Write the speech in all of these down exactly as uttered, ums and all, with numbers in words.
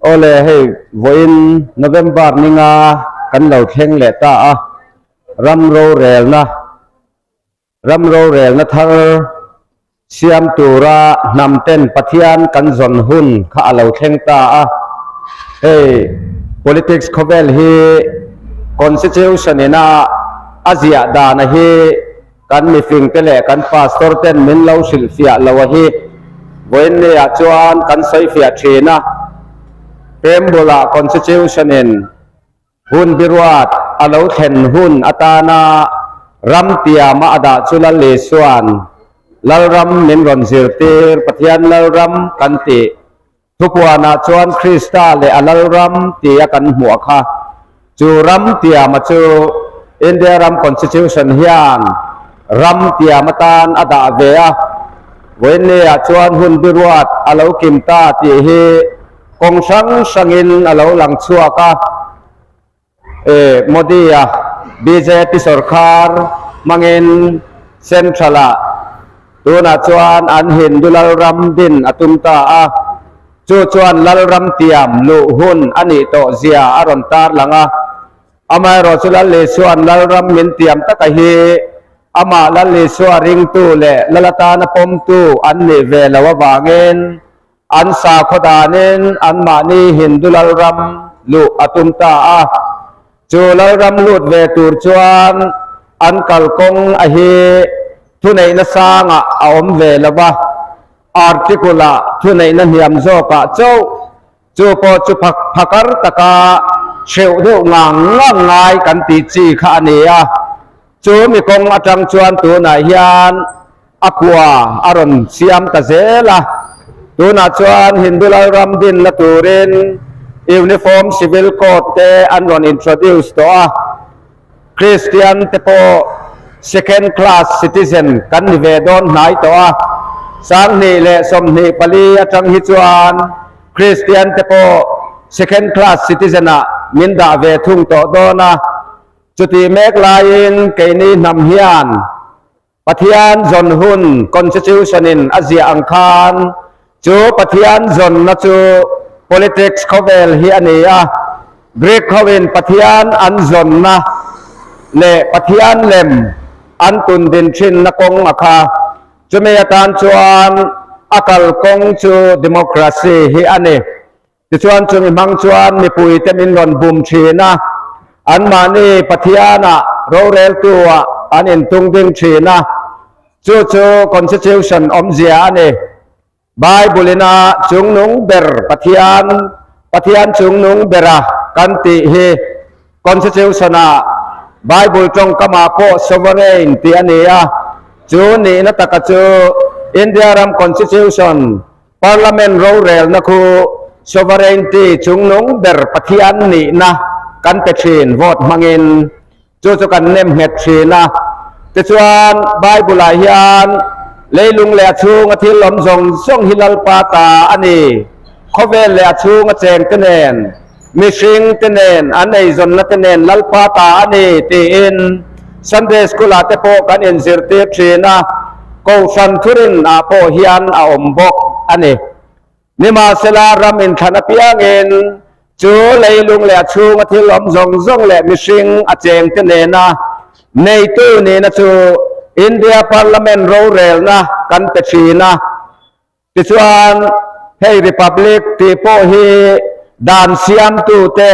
Awle, hei, vawiin November ni nga kan lo thleng leh ta a, ram rorelna, ram rorelna thar siam tura hnam ten Pathian kan zawn hun kha a lo thleng ta a. Hei, politics khawvel hi constitution-in a, a ziah dan a hi kan mifing te leh kan pastor ten min lo hrilhfiah lo a hi, vawiin nia chuan kan sawifiah ṭhin a. Preamble-a constitution-in hun biruat a lo thlen hun atana ram tiama a dah chu Lal Isuan, Lalram min rawn zirtir, Pathian Lalram kan tih. Thupuana chuan Krista leh a Lalram tia kan hmuh a kha. Chu ram tiama chu India ram constitution hian ram tiama tan a dah ve a. Vawiin nia chuan hun biruat a lo kim ta tih hi kawng hrang hrangin a lo lang chhuak a. E, Modi-a B J P sorkar hmangin central-a tunah chuan an Hindu Lalram din a tum ta a. Chu chuan Lalram tiam luh hun a nih tawh zia a rawn tarlang a. Amaherawhchu Lal Isuan Lalram min tiam tak a hi amah Lal Isua ringtu leh Lal atana pawmtu an nih ve lo avangin, an sakhaw danin anmahni Hindu Lalram luh a tum ta a. Chu Lalram lut ve tur chuan an kalkawng a hi thuneihna sangah a awm ve lo va, article-a thuneihna hniam zawkah chauh chu pawh chu phak-, phakar taka hreuh deuh ngang ngang ngai kan tih chi kha a ni a. Chu mi kawng atang chuan tunah hian a kua a rawn siam ta zel a. Tunah chuan Hindu Lalram dinna turin Uniform Civil Code te an rawn introduce tawh a. Christian te pawh second class citizen kan ni ve dawn hnai tawh a. Sanghnih leh sawmhnih pali atang hi chuan Christian te pawh second class citizen-ah min dah ve thung tawh dawn a. Chuti mek laiin keini hnam hian Pathian zawn hun constitution-in a ziah ang khan, chu Pathian zawnna chu politics khawvel hi a ni a. Greek hoin Pathian an zawnna leh Pathian lem an tundin ṭhinna kawng a kha. Chumi atan chuan a kalkawng chu democracy hi a ni. Tichuan, chumi hmang chuan mipuite min rawn bum ṭhin a, anmahni Pathiana roreltuah an intung ding ṭhin a. Chu chu constitution awmzia a ni. Bible-ina chungnung ber Pathian, Pathian chungnung bera kan tih hi constitution-a Bible ṭawngkama pawh sovereign tih a ni a. Chu nihna taka chu India ram constitution Parliament rorelna khu sovereignty chungnung ber Pathian nihna kan pe ṭhin vote hmangin, chu chu kan nem nghet ṭhin a. Tichuan Bible-ah hian leilung leh a chhunga thil awm zawng zawng hi Lalpa ta a ni. Khawvel leh a chhunga cheng te nen, mihring te nen, an eizawnna te nen Lalpa ta a ni tiin Sunday School-ah te pawh kan inzirtir ṭhin a, Kohhran thurinah pawh hian a awm bawk a ni. Nimahsela, ram inthlan apiangin chu leilung leh a chhunga thil awm zawng zawng leh mihring a cheng te nena neitu nihna chu India Parliament rorelna kan pe ṭhin a. Tichuan, hei Republic tih pawh hi dan siamtute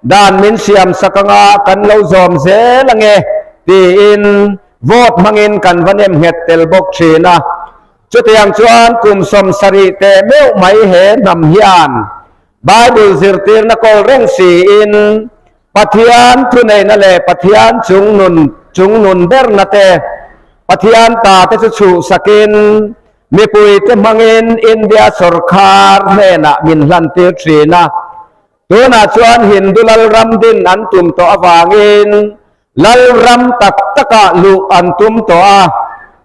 dan min siam sak anga kan lo zawm zel ang e tiin vote hmangin kan va nem nghet tel bawk ṭhin a. Chutiang chuan kum sawmsarih te meuh mai he hnam hian Bible zirtirna kawl reng siin Pathian thuneihna leh Pathian chungnun, chungnun berna te, Pathian ta te chu chhuhsakin, mipuite hmangin India sorkar hnenah min hlantir ṭhin a. Tunah chuan Hindu Lalram din an tum tawh avangin, Lalram tak taka luh an tum tawh a.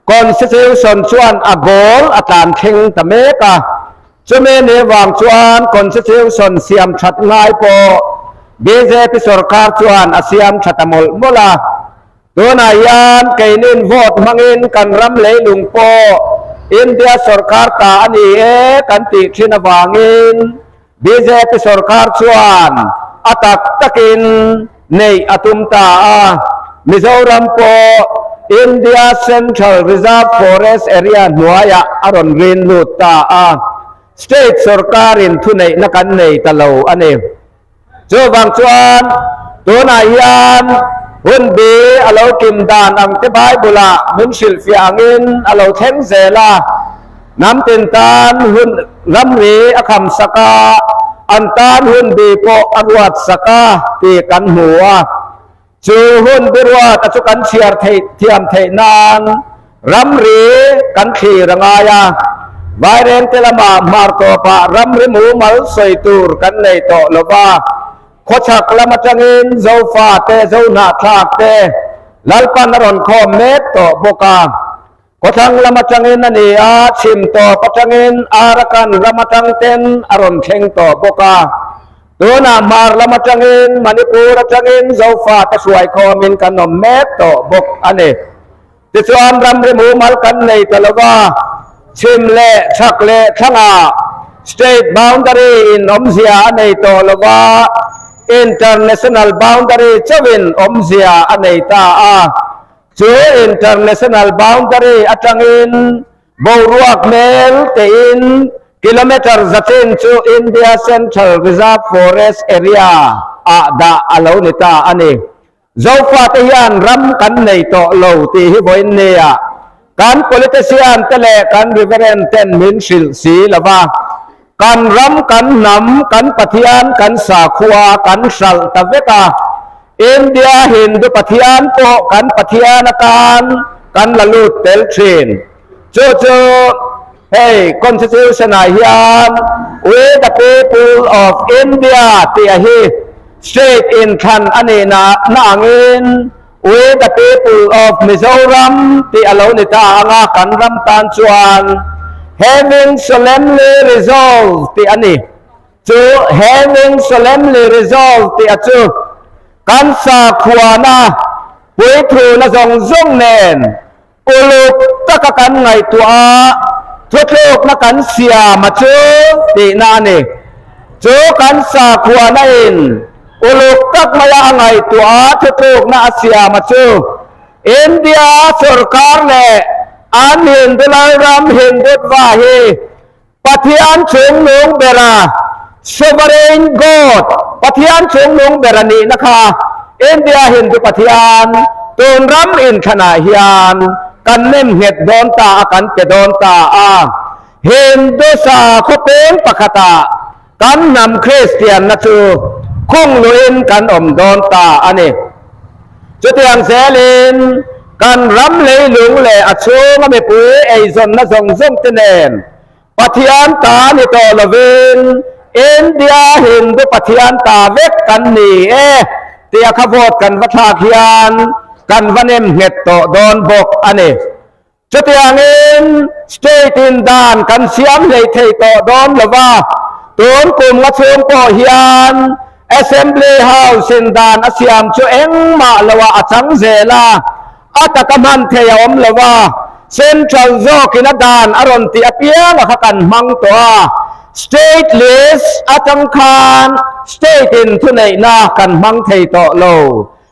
Constitution chuan a goal a tlan thleng ta mek a. Chumi ni vang chuan Constitution siam ṭhat ngai pawh B J P sorkar chuan a siam ṭhat a mawlh mawlh a. Tunah hian keinin vote hmangin kan ram leilung pawh India sorkar ta a ni e kan tih ṭhin avangin, B J P sawrkar chuan a tak takin neih a tum ta a. Mizoram pawh India Central Reserve Forest Area hnuaiah a rawn rin lut ta a. State sawrkarin thuneihna kan nei ta lo a ni. Chuvang chuan tunah hian hun bi a lo kim dan ang te Bible-ah min hrilhfiah angin a lo thleng zel a. Hnam tin tan hun ramri a kham sak a, an tan hun bi pawh a ruat sak a tih kan hmu a. Chu hun bi ruat a chu kan chhiar theih, thiam theih nan ramri kan thlir a ngai a. Vairengte lama Hmar tawpah ramri mumal sawi tur kan nei tawh lo va. Khawchhak lam aṭangin Zofa te, Zohnahthlak te Lalpan a rawn khawm mek tawh bawk a. Khawthlang lam aṭangin a ni a, Chhimtawp aṭangin Arakan ram aṭang ten a rawn thleng tawh bawk a. Tunah Hmar lam aṭangin, Manipur aṭangin Zofa te hruai khawmin kan awm mek tawh bawk a ni. Tichuan ramri mumal kan nei ta lo va, chhim leh chhak leh thlangah state boundary in awmzia a nei tawh lo va, international boundary chauhin awmzia a nei ta a. Chu international boundary aṭangin boruak hmel tein kilometer za chin chu India Central Reserve Forest Area ah dah a lo ni ta a ni. Zofa te hian ram kan nei tawh lo tih hi vawiin nia kan politician te leh kan reverend ten min hrilh si lo va. Kan ram, kan hnam, kan Pathian, kan sakhua kan hralh ta vek a. India Hindu Pathian pawh kan Pathian atan kan la lut tel ṭhin. Chu chu hei constitution-ah hian "We the people of India" tih a hi state inthlan a nihna na angin "We the people of Mizoram" tih a lo ni ta anga, kan ram tan chuan "Having solemnly resolved" tih a ni. Chu "Having solemnly resolved" tih a chu kan sakhuana puithuina zawng zawng nen uluk taka kan ngaihtuah a, thutlukna kan siam a chu tihna a ni. Chu kan sakhuana in uluk tak maia a ngaihtuah a, thutlukna a siam a chu India sawrkar leh an Hindu lalram Hindutva hi Pathian chungnung bera, sovereign God, Pathian chungnung bera nihna kha India Hindu Pathian tun ram inthlana hian kan nem nghet dawn ta a, kan pe dawn ta a. Hindu sakhaw peng pakhata kan hnam Kristianna chu khungluin kan awm dawn ta a ni. Chutiang zelin kan ram leilung leh a chhunga mipui eizawnna zawng zawng te nen Pathian ta ni tawh lovin, India Hindu Pathian ta vek kan ni e, tia kha vote kan va thlak hian kan va nem nghet tawh dawn bawk a ni. Chutiangin state-in dan kan siam hlei thei tawh dawn lo va, tun kum nga chhung pawh hian Assembly House-in dan a siam chu engmah loa a chang zel a, a taka hman thei a awm lo va, Central zawkin a dan a rawn tih apianga kha kan hmang tawh a, state list aṭang khan state-in thuneihna kan hmang thei tawh lo,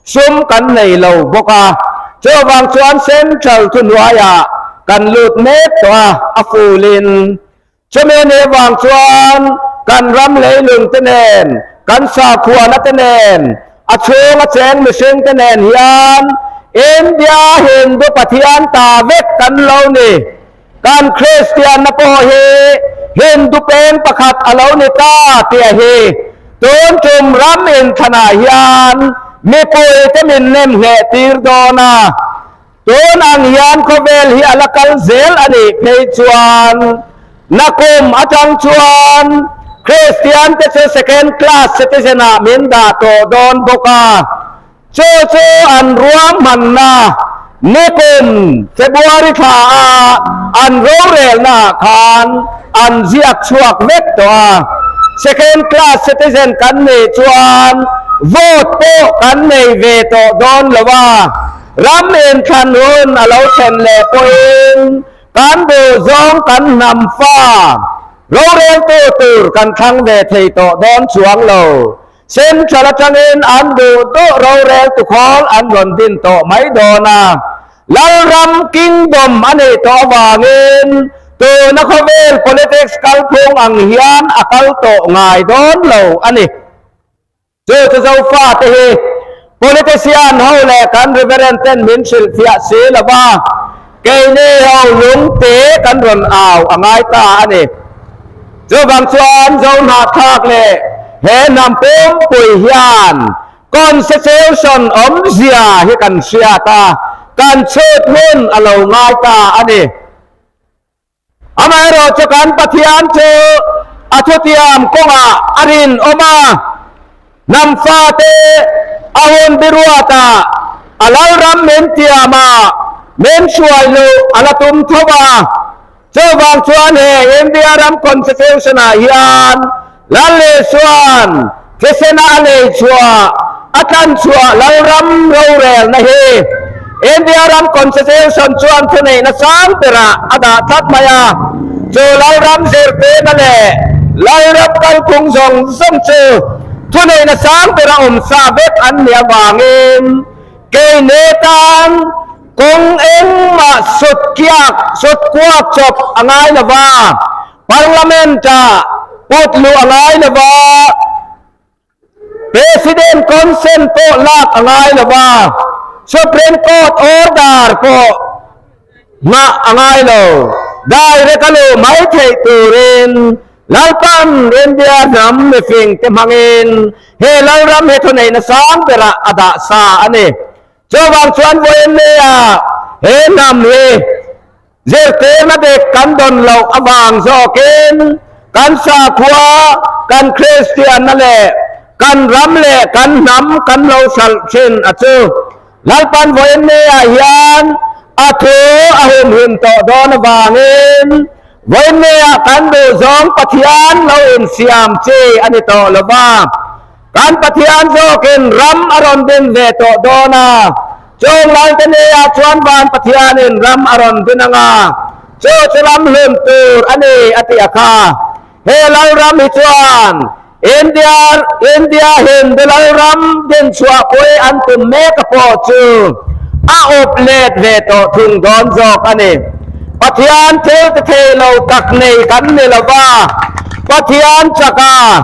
sum kan nei lo bawk a, chuvang chuan Central thuhnuaiah kan lut mek tawh a, a fulin. Chumi ni vang chuan kan ram leilung te nen, kan sakhuana te nen, a chhunga cheng mihring te nen hian India Hindu Pathian ta vek kan lo ni. Kan Kristianna pawh hi Hindu peng pakhat a lo ni ta tia hi tun ṭum ram inthlana hian mipui te min nem nghet tir dawn a. Tun ang hian khawvel hi a la kal zel a nih phei chuan, nakum aṭang chuan Kristian te chu second class citizen-ah min dah tawh dawn bawk a. Chu chu an ruahmanna nikum February thla a an rorelna khan an ziak chhuak vek tawh a. Second class citizen kan nih chuan vote pawh kan nei ve tawh dawn lo va. Ram inthlan hun a lo thlen leh pawhin kan duh zawng kan hnam fa, roreltu tur kan thlang ve thei tawh dawn chuong lo. Central aṭangin an duh duh roreltu khawl an rawn din tawh mai dawn a. Lalram kingdom a nih tawh avangin tuna khawvel politics kalphung ang hian a kal tawh ngai dawn lo a ni. Chu chu Zofa te hi politician ho leh kan Reverend ten min hrilhfiah si lova, keini ho lungte kan rawn au a ngai ta a ni. Chuvang chuan Zo hnahthlak leh he hnam pumpui hian constitution awmzia hi kan hriat a, kan chhut hmun a lo ngai ta a ni. Amaherawhchu kan Pathian chu a thutiam kawngah a rinawm a, hnam fate a hun biruatah a lalram min tiam a, min hruai luh a la tum tho a. Chuvang chuan he India ram constitution-ah hian Lal Isuan thisena a lei chhuah, a tlan chhuah lalram rorelna hi India ram constitution chuan thuneihna sang berah a dah tlat mai a. Chu lalram zirtirna leh lalram kalphung zawng zawng chu thuneihna sang berah awm sa vek an nih avangin, keini tan kawng engmah sut kiak, sut kuak chawp a ngai lova, Parliament-ah put luh a ngai lova, President consent pawh lak a ngai lova, Supreme Court order pawh ngah a ngai lo, direct a luh mai theih turin Lalpan India hnam mifingte hmangin he lalram hi thuneihna sang berah a dah sa a ni. Chuvang chuan vawiin nia he hnam hi zirtirna bik kan dawn loh avang zawkin kan sakhua, kan Kristianna leh kan ram leh kan hnam kan lo hralh ṭhin a chu. Lalpan vawiin nia hian a thu a humhim tawh dawn avangin, vawiin nia kan duh zawng Pathian lo insiam chi a ni tawh lova. Kan Pathian zawkin ram a rawn din ve tawh dawn a. Chung lalte nia chuan van Pathianin ram a rawn din anga, chu chu ram hlun tur a ni a ti a kha. He lalram hi chuan India, India Hindu lalram din chhuahpui an tum mek a pawh chu a awp let ve tawh thung dawn zawk a ni. Pathian thil ti thei lo tak nei kan ni lova, Pathian chaka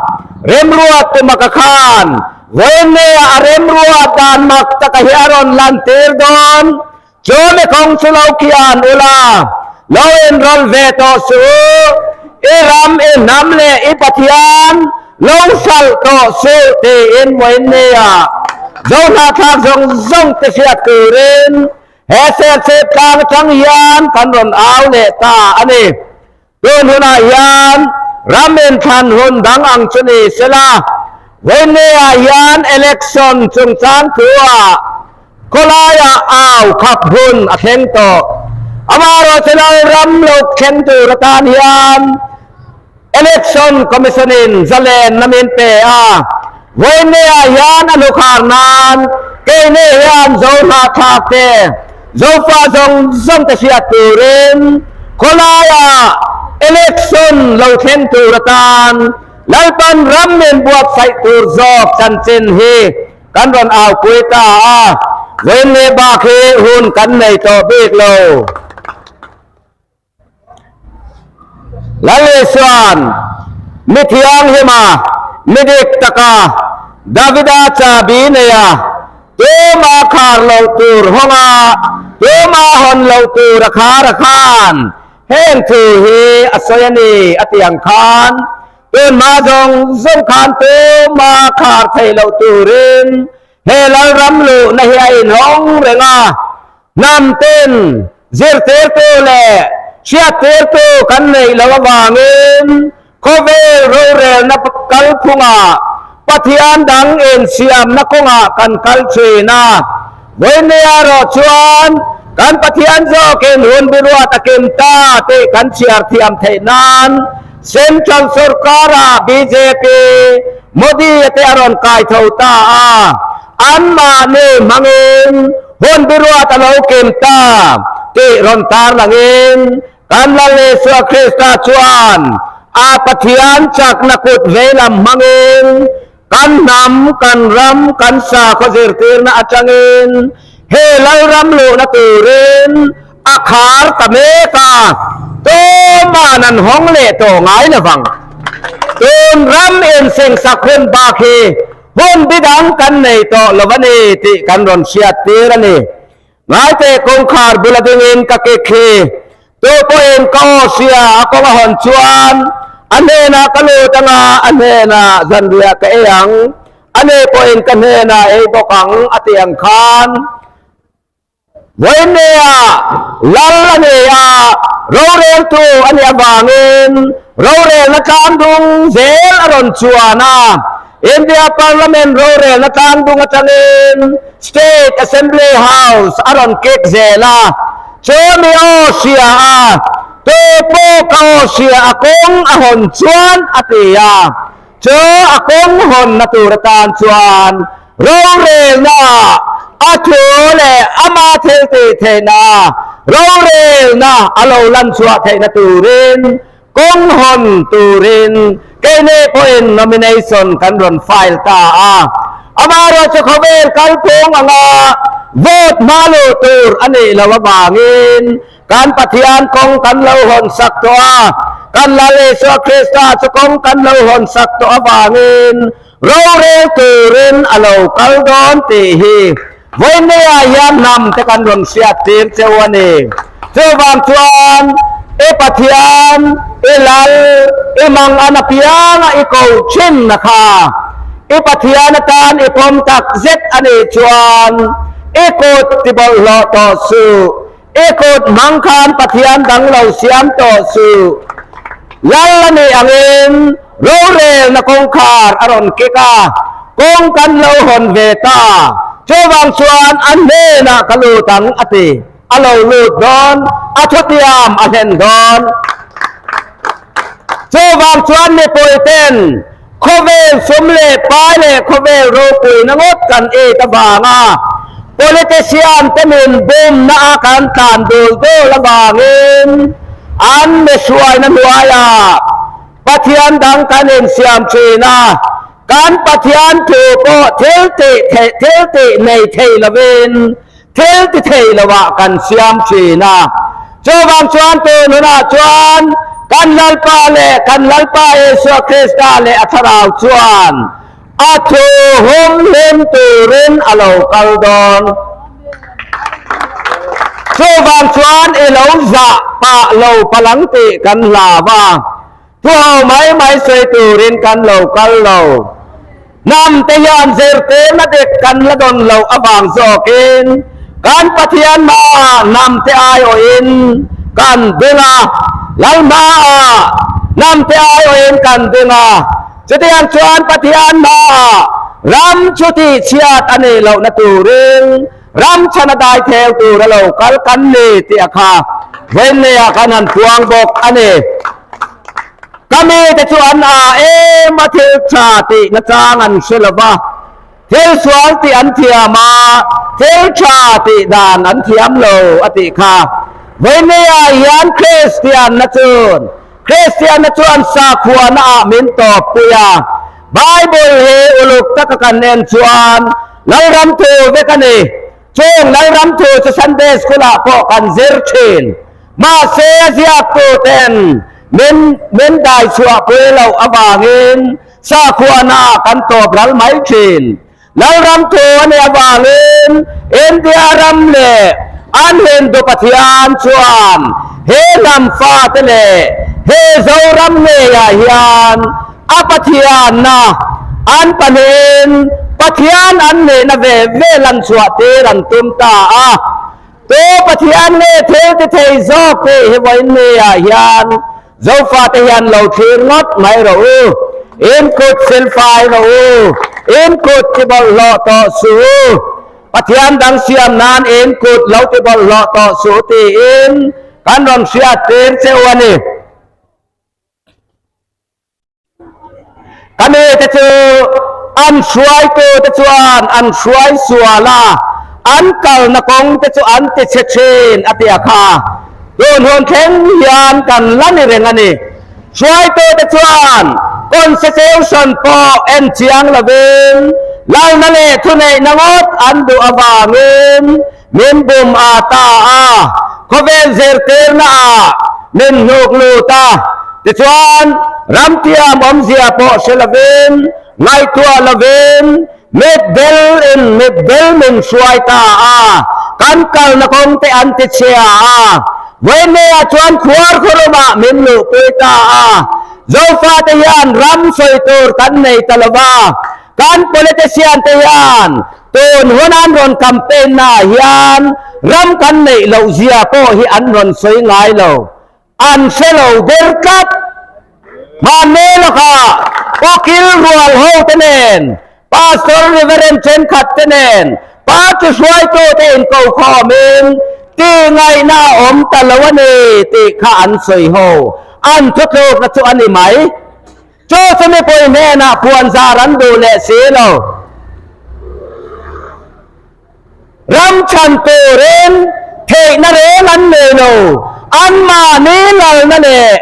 remruat tum a ka khan, vawiin nia a remruat dan mak taka hi a rawn lantir dawn. Chu mi kawng chu lo kian ula, lo inrawl ve tawh suh, i ram, i hnam leh i Pathian lo hralh tawh suh, tiin vawiin nia Zo hnahthlak zawng zawng te hriat turin he Serchhip tlang aṭang hian kan rawn au leh ta a ni. Tun hunah hian ram inthlan hun dang ang chu ni sela, vawiin nia hian election chungchang thu-a khawlaia au khap hun a thleng tawh. Amaherawhchu lalram lo thleng tur atan hian Election Commission-in zalenna min pe a, vawiin nia hian a hnukhar nan keini hian Zo hnahthlak te, Zofa zawng zawng te hriat turin khawlaia election lo thleng tur atan Lalpan ram min buatsaih tur zawk chanchin hi kan rawn aupui ta a, vawiin ni bak hi hun kan nei tawh bik lo. Lal Isuan, mi thianghlim a, mi dik taka, Davida chabi neia, tuma khar lo tur hawnga, tuma hawn lo tur a khar a khan, heng thu hi a sawi a ni a tih ang khan, tun hma zawng zawng khan tuma khar thei lo turin, he lalram luhna hi a inhawng reng a, hnam tin zirtirtu leh hriattirtu kan neih loh avangin, khawvel rorelna kalphunga Pathian dang insiamna kawngah kan kal ṭhin a. Vawiin nia erawh chuan kan Pathian zawkin hun biruat a kim ta tih kan chhiar thiam theih nan, Central Sorkara B J P Modi te a rawn kai tho ta a, anmahni hmangin hun biruat a lo kim ta tih rawn tarlangin, kan Lal Isua Krista chuan a Pathian chakna kut vei lam hmangin, kan hnam, kan ram, kan sakhuo zirtirna atangin, he Lalram luhna turin a khar ta mek a, tuman an hawng leh tawh ngai lo vang. Tun ram insengsak hun bak hi hun bidang kan nei tawh lo a nih tih kan rawn hriattir a nih. Ngaite, kawngkhar bula dingin ka kik hi, tu pawhin ka aw sia a kawng a hawn chuan a hnena ka lut ang a, a hnena zanriah ka ei ang, ani pawhin ka hnena ei bawk ang a ti ang khan. Vawinia lal a ni a, roreltu a nih avangin rorelna tlang dung zel a rawn chuan a, India Parliament rorelna tlang dung atangin State Assembly House a rawn kik zel a, chu mi aw sia a, tu pawh ka aw sia a kawng a hawn chuan a ti a. Chu a kawng hawnna tur atan chuan rorelna a thu leh ama thil tih theihna, rorelna a lo lan chhuah theihna turin kawng hawn turin keini pawhin nomination kan rawn file ta a. Amaherawhchu khawvel kalphung anga vote hma luh tur a nih loh avangin kan Pathian kawng kan lo hawn sak tawh a, kan Lal Isua Krista chu kawng kan lo hawn sak tawh avangin rorel turin a lo kal dawn tih hi vawinia hian hnam te kan rawn hriattir cheu a ni. Chuvang chuan i Pathian, i Lal, i mang an apianga i ko ṭhinna kha, i Pathian atan i pawm tak zet a nih chuan i kut tibawlhhlawh tawh suh, i kut hmang khan Pathian dang lo siam tawh suh. Lal a nih angin rorelna kawngkhar a rawn kik a, kawng kan lo hawn ve ta. Chuvang chuan a hnenah ka lut ang a ti. A lo lut dawn, a thutiam a hlen dawn. Chuvang chuan mipui ten khawvel sum leh pai leh khawvel ropuina ngawt kan it avanga politician te min bumna a kan tlan dul dul avangin an misuaina hnuaia Pathian dang kan insiam ṭhin a, kan Pathian thu pawh thil tih thei, thil tih nei thei lovin, thil ti thei lovah kan siam ṭhin a. Chuvang chuan tun hunah chuan kan Lalpa leh kan Lalpa Isua Krista leh a Thlarau chuan a thu hum hlim turin a lo kal dawn. Chuvang chuan i lo zah pah lo palang tih kan hlau a. Thuhau mai mai sawi turin kan lo kal lo. Hnam te hian zirtirna dik kan la dawn lo avang zawkin kan Pathian hmaah hnam te aiawhin kan ding a, Lal hmaah hnam te aiawhin kan ding a. Chutiang chuan Pathian hmaah ram chu tihchhiat a nih lohna turin ram chhana dai theu tura lo kal kan ni tih a kha vawinia kan han puang bawk a ni. Ka mite chu an a em a, thil ṭha tihna chang an hre lo va, thil sual tih an thiam a, thil ṭha tih dan an thiam lo a tih kha. Vawinia hian Kristianna chun, Kristianna chuan sakhuanaah min tawppui a. Bible hi uluk taka kan en chuan Lalram thu vek a ni. Chung Lalram thu chu Sunday School-ah pawh kan zir ṭhin. Mahse, a ziaktuten min, min dai chhuahpui loh avangin sakhuanaah kan tawp ral mai ṭhin. Lalram thu a nih avangin India ram leh an Hindu Pathian chuan he hnam fate leh he Zoram ngeiah hian a Pathianna an pahnihin Pathian an nihna ve ve lan chhuahtir an tum ta a. Tu Pathian nge thil ti thei zawk tih hi vawinia hian Zofate hian lo thlir ngawt mai rawh u. In kut silfai rawh u. In kut tibawlhhlawh tawh suh u. Pathian dang siam nan in kut lo tibawlhhlawh tawh suh tiin kan rawn hriattir cheu a ni. Ka mite chu an hruaitute chuan an hruai sual a, an kalna kawngte chu an ti chhe ṭhin a ti a kha. Tun hun thleng hian kan la ni reng a ni. Hruaitute chuan constitution pawh en chiang lovin, lalna leh thuneihna ngawt an duh avangin min bum a ta a, khawvel zirtirna ah min hnuk lut a. Tichuan, ram tiam awmzia pawh hre lovin, ngaihtuah lovin, mitbel in mitbel min hruai ta a, kan kalna kawngte an tichhia a, vawiinah chuan khuar khuarumah min luhpui ta a. Zofate hian ram sawi tur kan nei ta lo va, kan politician te hian tun hun an rawn campaign na hian ram kan neih loh zia pawh hi an rawn sawi ngai lo. An hre lo ber tlat. Hmanhmawina kha Pu Kilrual ho te nen, Pastor Reverend ṭhenkhat te nen, party hruaitute in ko khawmin, ti ngaihna a awm ta lo a ni tih kha an sawi ho. An thutlukna chu a ni mai. Chu chu mipui hnenah puanzar an duh leh si lo. Ram chhan turin theihna reng an nei lo. Anmahni lalna leh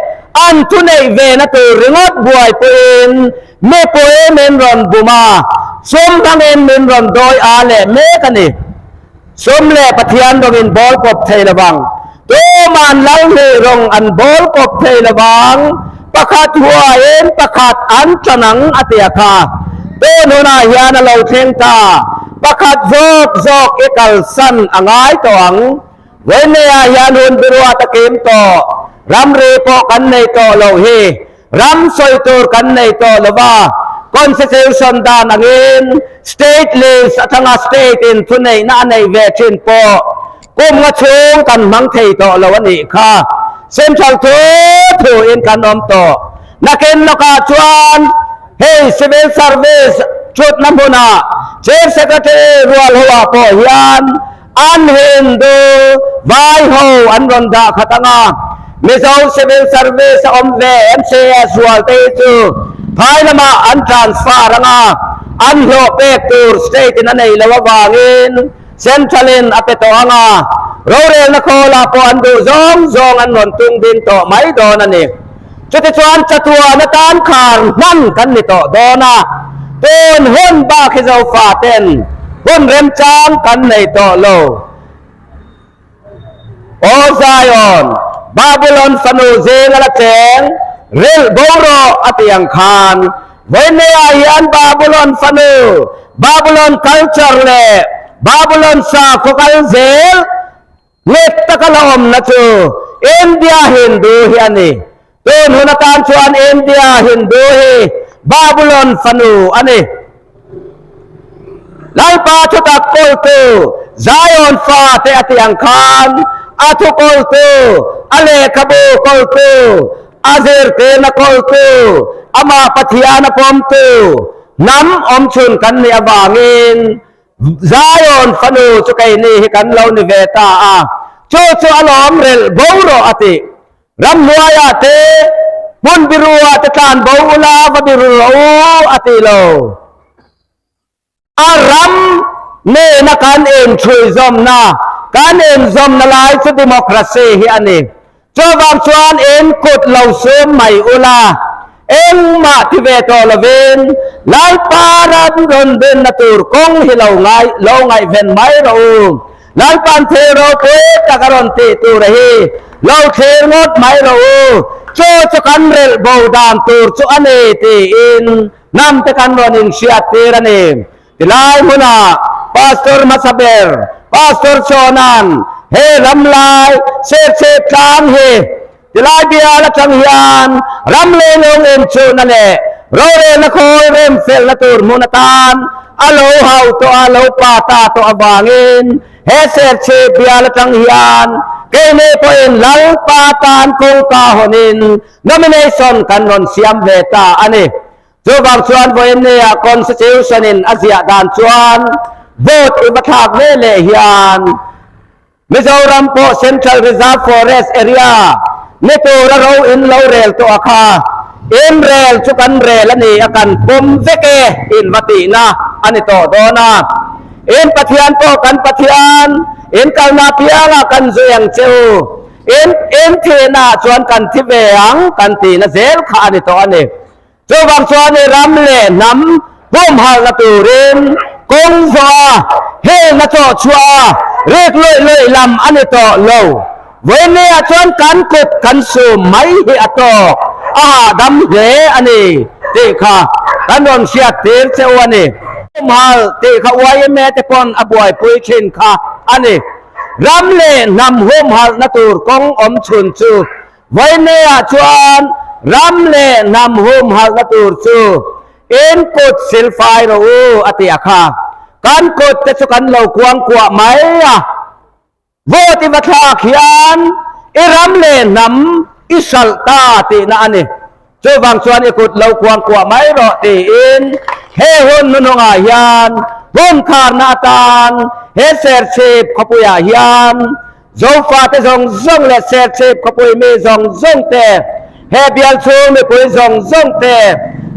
an thuneih vena tur ringawt buaipuiin mipui min rawn bum a, sum hmangin min rawn dawi a leh mek a ni. Sum leh Pathian rawng in bawl kawp thei lo vang. Tuman lal hnih rawng an bawl kawp thei lo vang. Pakhat huaiin pakhat an ṭan ang a ti a kha. Tun hunah hian a lo thleng ta. Pakhat zawk zawk i kalsan a ngai tawh ang. Vawiinah hian hun biruah takin tawh ramri pawh kan nei tawh lo hi. Ram sawi tur kan nei tawh lo va, constitution dan angin state list aṭanga state in thuneihna a nei ve ṭhin pawh kum nga chhung kan hmang thei tawh lo a nih kha. Central thu thu in kan awm tawh. Nakin lawkah chuan hei civil service ṭhutna hmunah Chief Secretary rual ho ah pawh hian an Hindu vai ho an rawn dah khat ang a, Mizo Civil Service a awm ve M C S rual te hi chu phai lamah an transfer ang a, an hlawh pek tur state in a nei lo avangin Central in a pe tawh ang a, rorelna khawlah pawh an duh zawng zawng an rawn tung ding tawh mai dawn a ni. Chuti chuan chatuan atan khar hman kan ni tawh dawn a, tun hun bak hi Zofa ten hun remchang kan nei tawh lo. Aw Zion, Babylon fanu zing a la cheng, rilh bo rawh a ti ang khan, vawiinah hian Babylon fanu, Babylon culture leh Babylon sakhaw kal zel nghet taka la awmna chu India Hindu hi a ni. Tun hun atan chuan India Hindu hi Babylon fanu a ni. Lalpa thutak kawltu, Zion fate a ti ang khan, a thu kawltu, a lehkhabu kawltu, a zirtirna kawltu, ama Pathian a pawmtu hnam awm chhun kan nih avangin, Zion fanu chu keini hi kan lo ni ve ta a. Chu chu a lawm relh bo rawh a tih. Ramhnuaiah te, hmun biruah te tlan bo ula va biru rawh u a ti lo. A ram nena kan inṭhuoi zawmna, kan inzawmna lai chu democracy hi a ni. Chuvang chuan in kut lo sum mai ula, engmah ti ve tawh lovin, Lalpa ram rawn dinna tur kawng hi lo ngai, lo ngaihven mai rawh u. Lalpan thil ropui taka rawn tih tur a hi lo thlir ngawt mai rawh u. Chu chu kan relh bo dan tur chu a ni tiin hnam te kan rawn inhriat tir a ni. Tilai hmuna Pastor hmasa ber, Pastor Chawnan, he ram lai, Serchhip tlang hi, tilai bial aṭang hian, ram leilung inchukna leh, rorelna khawl remfelna tur hmun atan, a lo hau tawh a, lo pa ta tawh avangin, he Serchhip bial aṭang hian, keini pawhin Lalpa tan kawngka hawnin, nomination kan rawn siam ve ta a ni. Chuvang chuan vawiinah constitution in a ziah dan chuan vote i va thlak ve leh hian Mizoram pawh Central Reserve Forest Area ni tura ro in lo rel tawh a kha, in rel chu kan rel a ni a, kan pawm vek e in va tihna a ni tawh dawn a. In Pathian pawh kan Pathian, in kalna pianga kan zui ang che u. En, en thena chuan kan thi ve ang kan tina zel kha a ni tawh a ni. Chuvang chuan i ram leh hnam huomhalna turin kawng zawh a, helna chawh chhuah a, riek lawih lawih lam a ni tawh lo. Vawiinah chuan kan kut kan sum mai hi a tawk, a hahdam hle a ni tih kha kan rawn hriat tir cheu a ni. Huomhal tih kha Y M A te pawn a buaipui ṭhin kha a ni. Ram leh hnam huomhalna tur kawng awm chhun chu, vawiinah chuan ram leh hnam huomhalna tur chu in kut silfai rawh u a ti a kha. Kan kut te chu kan lo kuang kuah mai a. Vote i va thlak hian i ram leh hnam i hralh ta tihna a ni. Chuvang chuan i kut lo kuang kuah mai rawh tiin he hun hnuhnungah hian hun kharna atan he Serchhip khawpuiah hian Zofa te zawng zawng leh Serchhip khawpui mi zawng zawng te, he bial chhung mipui zawng zawng te,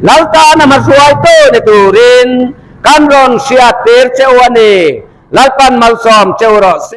Lalpan a hmahruaitu ni turin kan rawn hriat tir cheu a ni. Lalpan malsawm cheu rawh se.